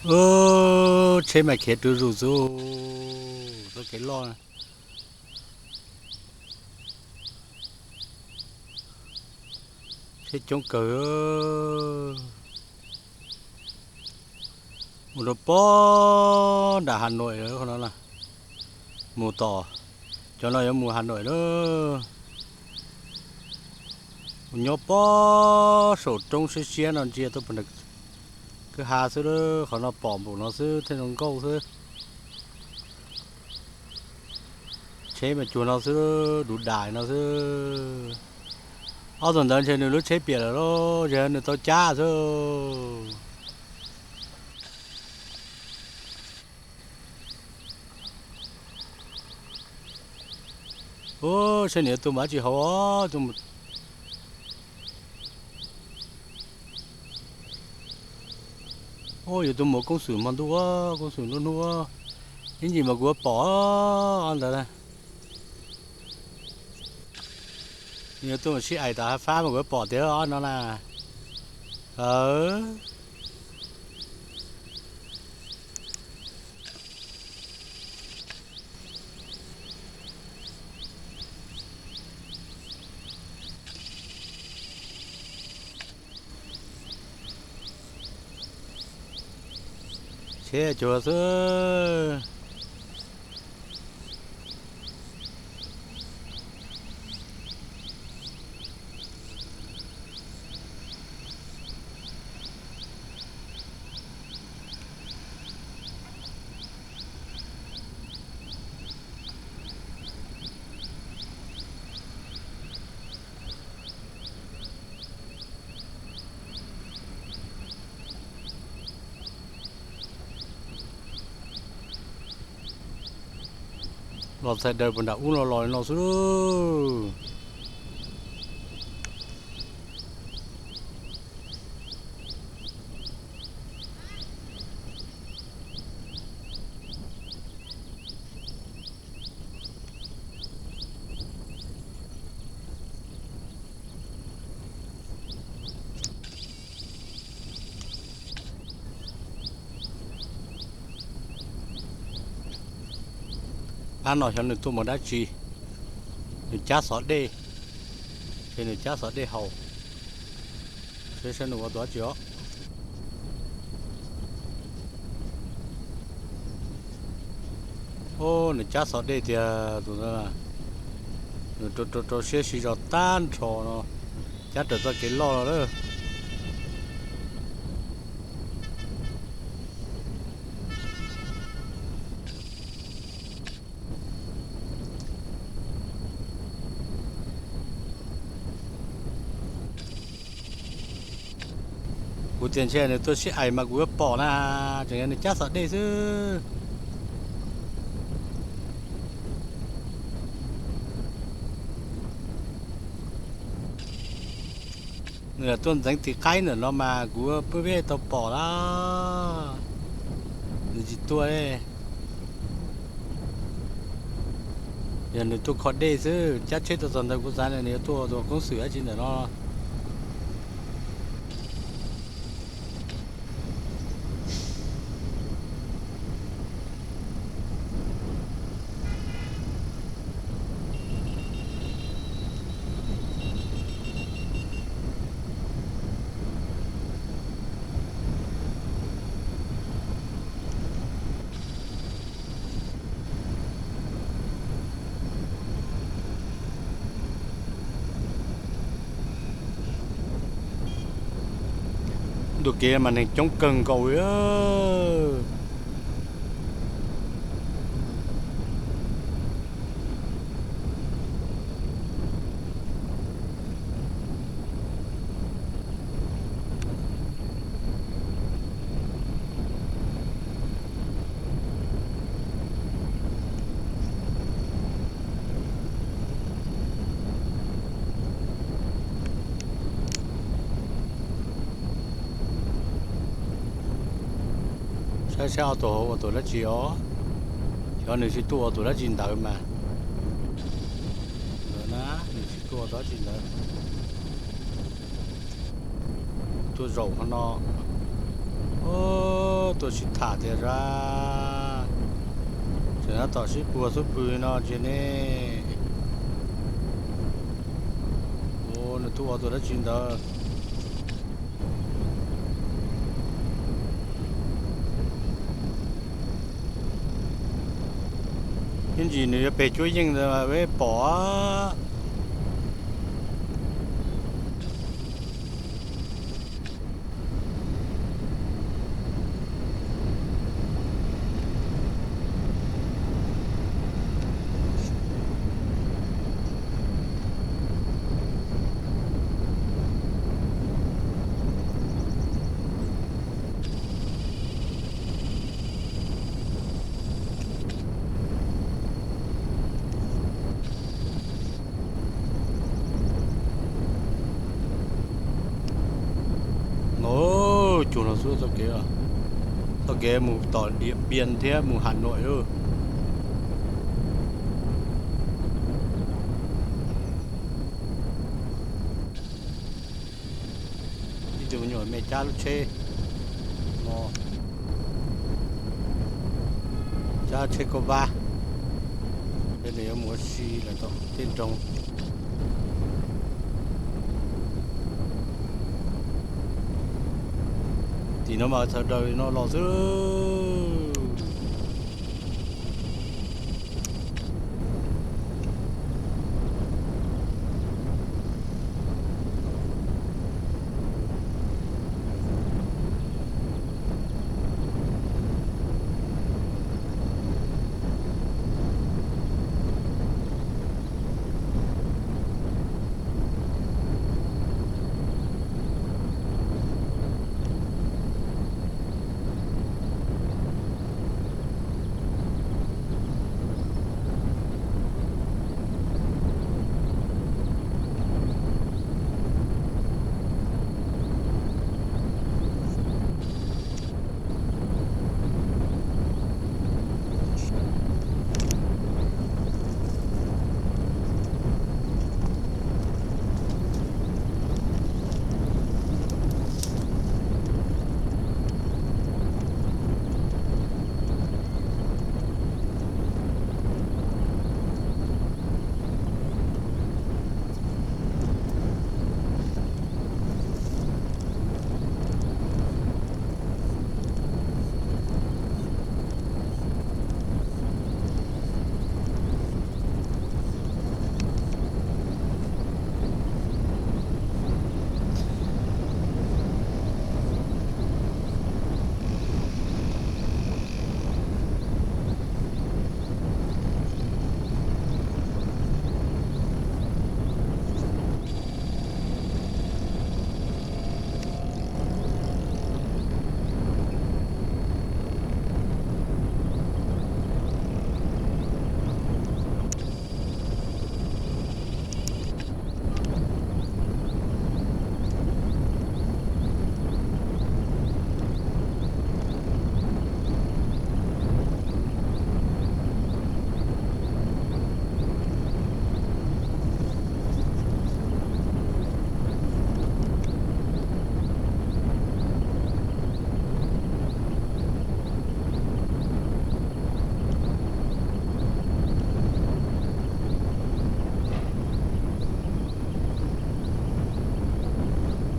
Ub, tsheb mas khiav rwv zus xwb, txoj kev loj. Tsheb coob kawg. Mus rau pob nram Hà Nội lawm qhov no na. Mus tom, cov no yuav mus Hà Nội lawm. Mus nyob pob saum roob siab siab no ntsia tuaj puag nram kwj ha xwb lawm, qhov no pom npaum no xwb thiaj zoo nkauj xwb. Tsheb mas cuag no xwb, duv dais no xwb. Ob tug ntawd ntshe nws lub tsheb piam lawm lauj, ntshe nws tau cab xwb. Ub, saib nws yuav tuaj mus dab tsi hauv os. Ub, yuav tuaj mus koob xwm hmo ntuj, koob xwm nruab hnub. Ib ntsis mas kuv yuav pom ob ntawd na. Nws yuav tuaj mus sib aim tom hav fab mas kuv yuav pom tiag ob no na. Tsheb cuag xwb. Los txhais daws puag nram ub no los li no xwb. Pab no xyov nws tuaj mus dab tsi, nws cab xov dej, ces nws cab xov dej haus, saib saib nws ua tus dab tsi os. Ub, nws cab xov dej tiag tus ntawd, nws rau rau rau siab sib zog tag nrho no, cab raws txoj kev loj no lawm. Kuv tias ntshe nws tuaj sib aim mas kuv yuav pom na, tseem yog nws cab xov dej xwb. Nws tuaj ntxeev tiv qaib ntawm no mas kuv peb peb tau pom na, nws tsis tuaj. Yog nws tuaj kho dej xwb, cab tsheb tuaj txog ntawd kuv xav nws yuav tuaj ua tus koob xwm dab tsi ntawm no. Ntu kev mas neeg coob kawg nkaus li. Saib saib ob tug hauv ua tus dab tsi os. Xyov nws tsis tuaj ua tus dab tsi ntawd mas. Ntawd na, nws tsis tuaj ua tus dab tsi ntawd. Tuaj zaum qhov no. Ub, Tuaj sib tham tias zab, tseem tab tom sib puag xub pwg no ntag ne. Ua nws tuaj ua tus dab tsi ntawd. Ib ntsis nws yuav pem cuab yeej ntawd mas peb pom. No, cuag no xwb txoj kev, txoj kev mus tom Diam Pias thiab mus Has Nois lawm. Ib tug me nyuam me cab lub tsheb no, cab tsheb kauj vab, nws yuav mus ua si lawm tom tej nroog. Tim no mas sawv daws no los xwb.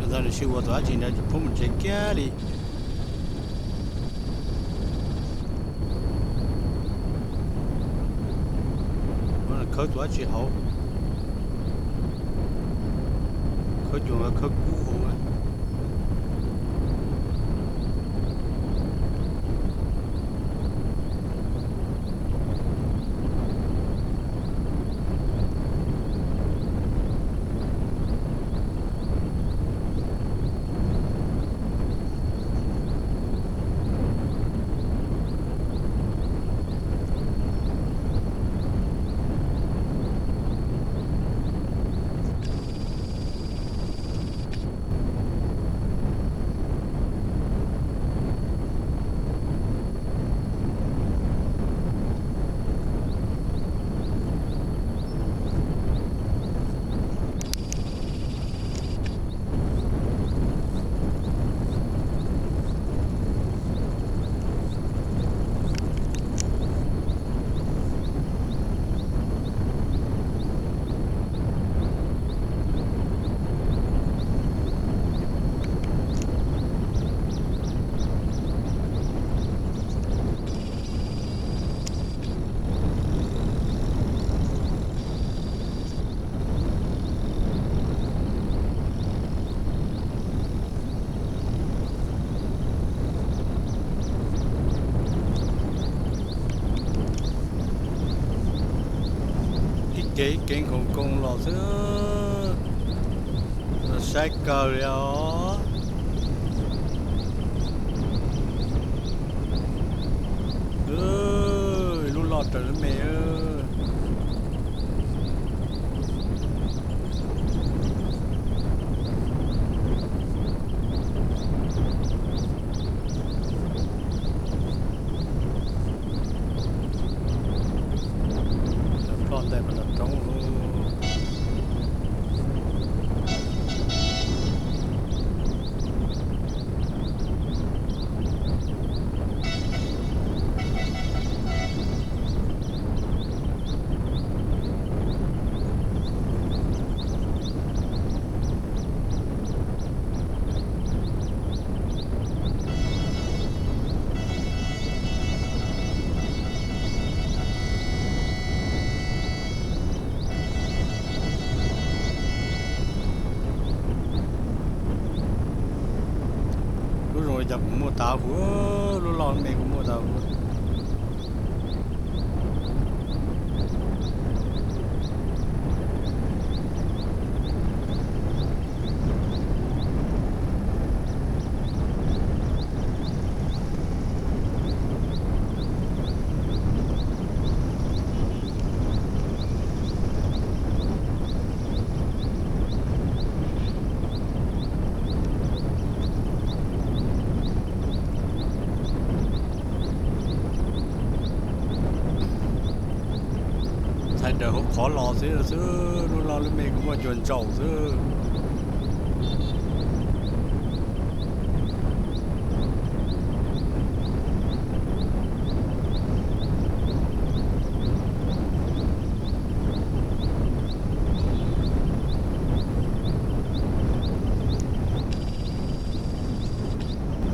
Yog ntawd nws sib ua tus dab tsi ntawd tsis pub mus tsev kiag li. Khawb tus dab tsi hauv, khawb cuag khawb kub hauv. Kev, kev khoom koos los xwb, saib kawg li os. Lub loj raws lub me. Ploj ntais pas nram roob. Lub zoo li cas kuv muaj tas huv, lub loj me kuv muaj tas huv. Thaij raws hauv qhov los xwb xwb, lub loj lub me kuv muaj cuag ntsaum xwb.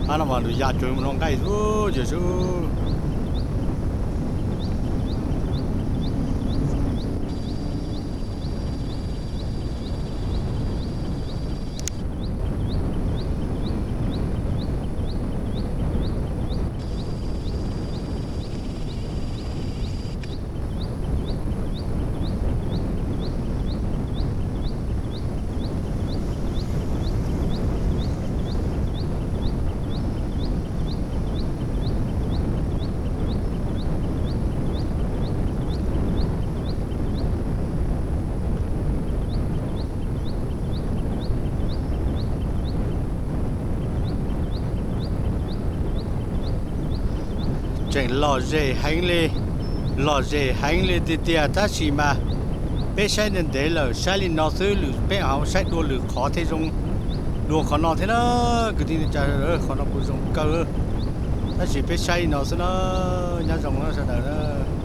Qab no mas lwm yam cuag mus no nqaij xwb ces xwb. Tseem lom zem heev li, lom zem heev li tiag tiag tab sis mas peb saib ntev ntev lawm, saib li no xwb, peb ho saib dua lwm qhov thiaj zoo dua qhov no thiab na. Kwv tij neej tsa, qhov no kuj zoo kawg, tab sis peb saib li no xwb na. Nyob zoo na sawv daws na.